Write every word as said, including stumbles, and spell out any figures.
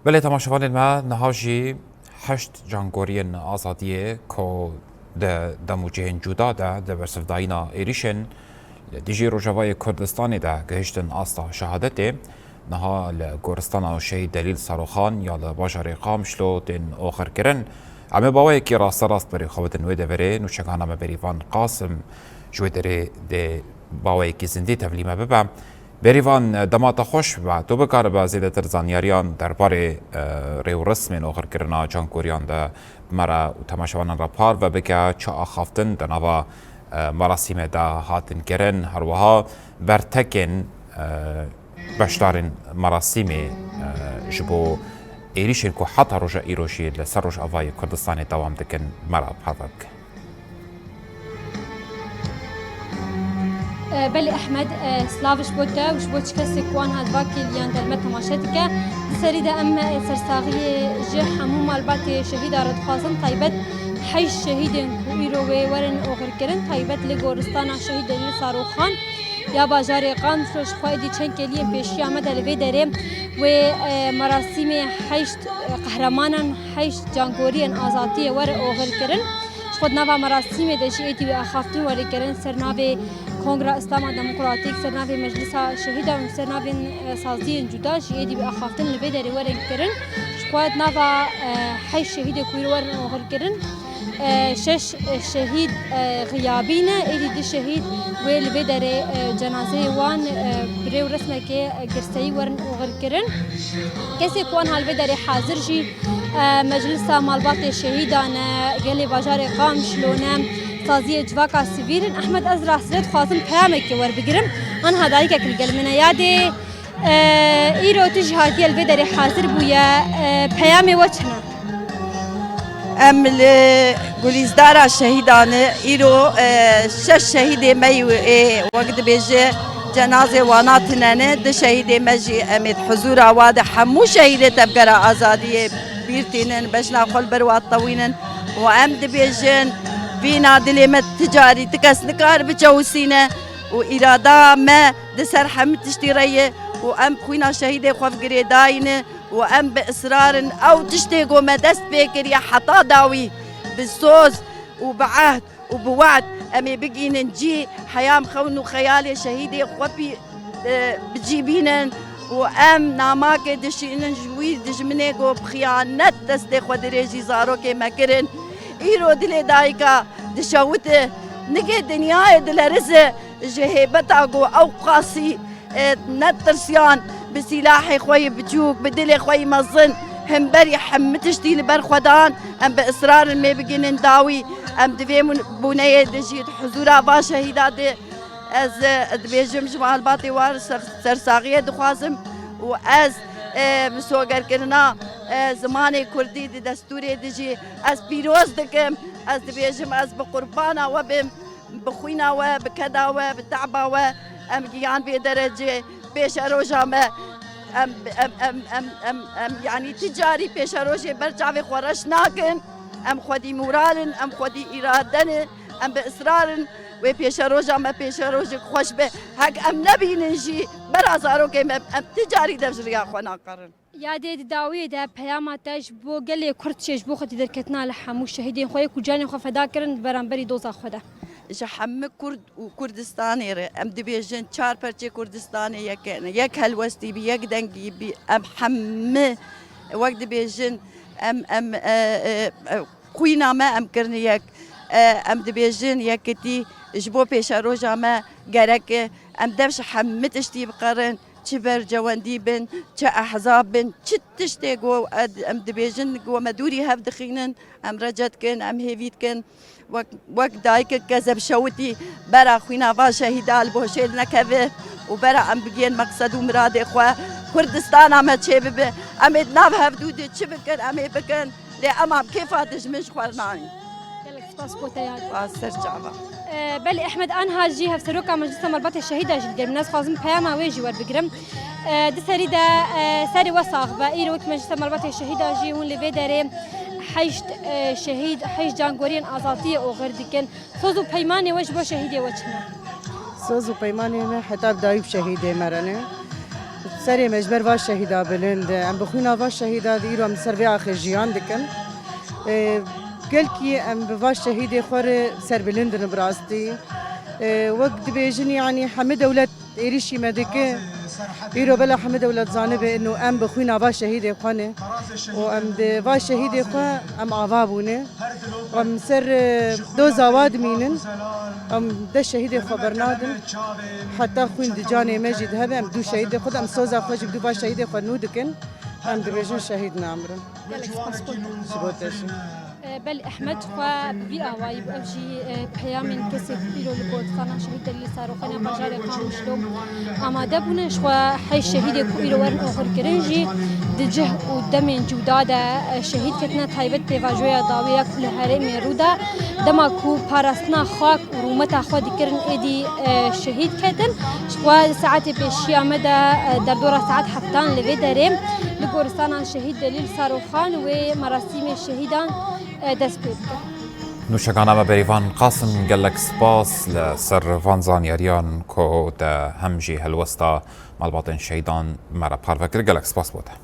Belê temaşevanên me, niha jî heşt cangoriyên azadiyê ku di dem û cihên cuda de di bersivdayîna êrîşên li dijî Rojavayê Kurdistanê de gihiştin asta şehadetê, niha li goristana Şehîd Delîl Saroxan ya li bajarê Qamişlo tên oxirkirin. Em ê baweyekî rasterast berê xwe bidin wê deverê. Nûçegana me Berîvan Qasim ji wê derê dê baweyekî zindî tevlî me bibe. Berîvan, dema te xweş be, tu bikaribe zêdetir zanyariyan derbarê, e, rê û resmên oxirkirina cangoriyan de bi me re û temaşevanan re parve bike, çi axaftin di nava, e, merasîmê de hatin kirin, her wiha bertekên, e, beşdarên merasîmê, e, ji bo êrîşên ku heta roja îro jî li ser Rojavayê Kurdistanê dewam dikin, bi me re parve bike. E, belê Ehmed, e, silav ji bo te û ji bo çi kesê ku an hat va kêliyan derme temaşe dike. Di serî de em, e, sersaxiyê ji hemû malbatê şehîda re dixwazin, taybet heşt şehîdên ku îro wê werin oxirkirin, taybet li goristana Şehîd Delîl Saroxan ya bajarê Qamişlo. Ji xwe êdî çend kêliyên pêşiya me de li vê derê wê, e, merasîmê heşt, e, qehremanan, heşt cangoriyên azadiyê were oxirkirin. Ji xwe di nava merasîmê de jî êdî wê axaftin were kirin, ser navê Kongra Îslama Demokratîk, ser navê Meclisa Şehîdan û ser navên, e, saziyên cuda jî êdî wê axaftin li vê derê werin kirin. Ji xwe di nava, e, heşt şehîdê ku îro werin oxirkirin, e, şeş, e, şehîd, e, xiyabî ne, êdî du şehîd wê li vê derê, e, cenazeyê wan, e, bi rê û resmekê, e, girseyî werin oxirkirin. Kesê ku an ha li vê derê hazir jî, e, Meclisa Malbatê Şehîdan e, gelê bajarê Qamişlo ne, saziyê civaka sivîl in. Ehmed, ez rastî dixwazim peyamekê werbigirim. Anha dayikek li gel min e. Yadê, e, îro tu jî hatiye li vê derê hazir bûye. E, peyamê we çi ne? Em li Gulîzdara Şehîdan e. Îro, e, şeş şehîdê me yî, e, wek dibêje cenazê wana tine ne. Du şehîdê me jî em ê di huzûra wa de hemû şehîdê tevgera azadiyê bîr tînin, beşna xwe li ber wa tewînin û em dibêjin, vîna dilê me ti carî ti kes nikare biçewisîne û îrada me di ser hemû tiştî re ye û em xwîna şehîdê xwe bi girêdayî ne û em bi israr in ew tiştê ku me dest pê kiriye heta dawî bi soz û bi ehd û bi we'd em ê bigihînin cî, heyam xewn û xeyalê şehîdê xwe pî, e, bi cî bînin û em namake dişînin ji wî dijminê ku bi xiyanet destê xwe dirêjî zarokê me kirin. Îro dilê dayika dişewite, nigê dinyayê dilerize ji hêbeta ku ew qasî e, netirsiyan, bi sîlahê xwe yê biçûk, bi dilê xwe yê mezin, hemberî hemî tiştî li ber xwe dan, em bi israr in mê bigihînin dawî, em di vê mûn-, bûneyê de jî di huzûra van şehîda de ez, e, dibêjim ji malbatê wan ser-, sersaxiyê dixwazim û ez, e, misogerkirina, e, zimanê kurdî di destûrê de jî ez pîroz dikim, ez dibêjim ez bi qurbana we bim. Bi xwîna we, bi keda we, bi te'ba we em gihan vê derecê. Pêşeroja me, em, em, em, em, em, em, yanî ti carî pêşerojê ber çavê xwe reş nakin. Em xwedî moral in, em xwedî îrade ne, em bi israr in. Wê pêşeroja me pêşerojek xweş be. Hek em nebînin jî, bera zarokê me, em ti carî dev ji riya xwe naqerin. Yadê, di dawiyê de peyama te ji bo gelê Kurd çi ye, ji bo xwedî derketina li hemû şehîdên xwe yê ku canê xwe feda kirin di beramberî doza xwe de? Ji hemû Kurd û Kurdistanê re em dibêjin çar perçê Kurdistanê yek in, yek helwestî bî, yek dengî bî, em hemû wek dibêjin em, em, e, e, e, xwîna me em kirine yek. E, em dibêjin yekitî ji bo pêşeroja me gerek e. Em dev ji hemû tiştî biqerin. Çi bercewendî bin, çi ehzab bin, çi tiştê ku ed-, em dibêjin, ku me dûrî hev dixînin, em rece dikin, em hêvî dikin. Wek, wek dayikek kezeb şewitî bera xwîna van şehîda li boşê nekeve û bera em bigihên meqsed û miradê xwe, Kurdistana me çêbibe. Em ê di nav hevdû de çi bikin, em ê bikin. Lê em a bi kêfa dijmin ji xwe nayîn. Gelek spas bo te yar. Spas ser çava. Ee, belê Ehmed, anha jî hevseroka Meclisa Malbatê Şehîda jî li gel min e, ez xwazim peyama wê jî werbigirim. Ee, di serî de, e, serê we sax be. Îro wekî Meclisa Malbatê Şehîda jî hûn li vê derê heşt, e, şehîd, heşt cangoriyên azadiyê oxir dikin. Soz û peymanê we ji bo şehîdê we çi ne? Soz û peymanê me heta bi dawî bi şehîdê me re ne. Serê me ji ber va şehîda bilind e. Em bi xwîna va şehîda de îro em li ser vê axê jiyan dikin. Ê, gelkî em bi va şehîdê xwe re serbilind in bi rastî. Ê, wek dibêjin, yanî hemî dewlet êrîşî me dike. Îro bela hemî dewlet zanibe ino em bi xwîna va şehîdê xwe ne. Û em di va şehîdê xwe em ava bûne. Em ser, e, doza wa dimînin. Em dest şehîdê xwe bernadin. Heta xwîn di canê me jî dihebe, em dû şehîdê xwe de, em soza xwe jî bi dû va şehîdê xwe nû dikin. Em dibêjin şehîd namirin. Gelek spas bo te. Ji bo te jî. E, belê Ehmed xwe bi vî awayî bû. Ev jî, e, peyamên kesê ku îro li goristana şehîd Delîl Sarûxan ya bajarê Qamişlo amade bûne. Ji xwe hey şehîdê ku îro werin oxirkirin jî di cih û demên cuda de, e, şehîd ketine, taybet pêvajoya dawî ya ku li herêmê rû da. Dema ku parastina xak û rûmeta xwe dikirin êdî, e, şehîd ketin. Ji xwe di saetê pêşiya me de, e, derdora saet heftan li vê derê li goristana şehîd Delîl Sarûxan wê merasîmê şehîdan, e, dest pê bike. Nûşegana me Berîvan Qasim, gelek spas li ser van zanyariyan ku te hem jî helwesta malbatên şehîdan me re parve kir. Gelek spas bo te.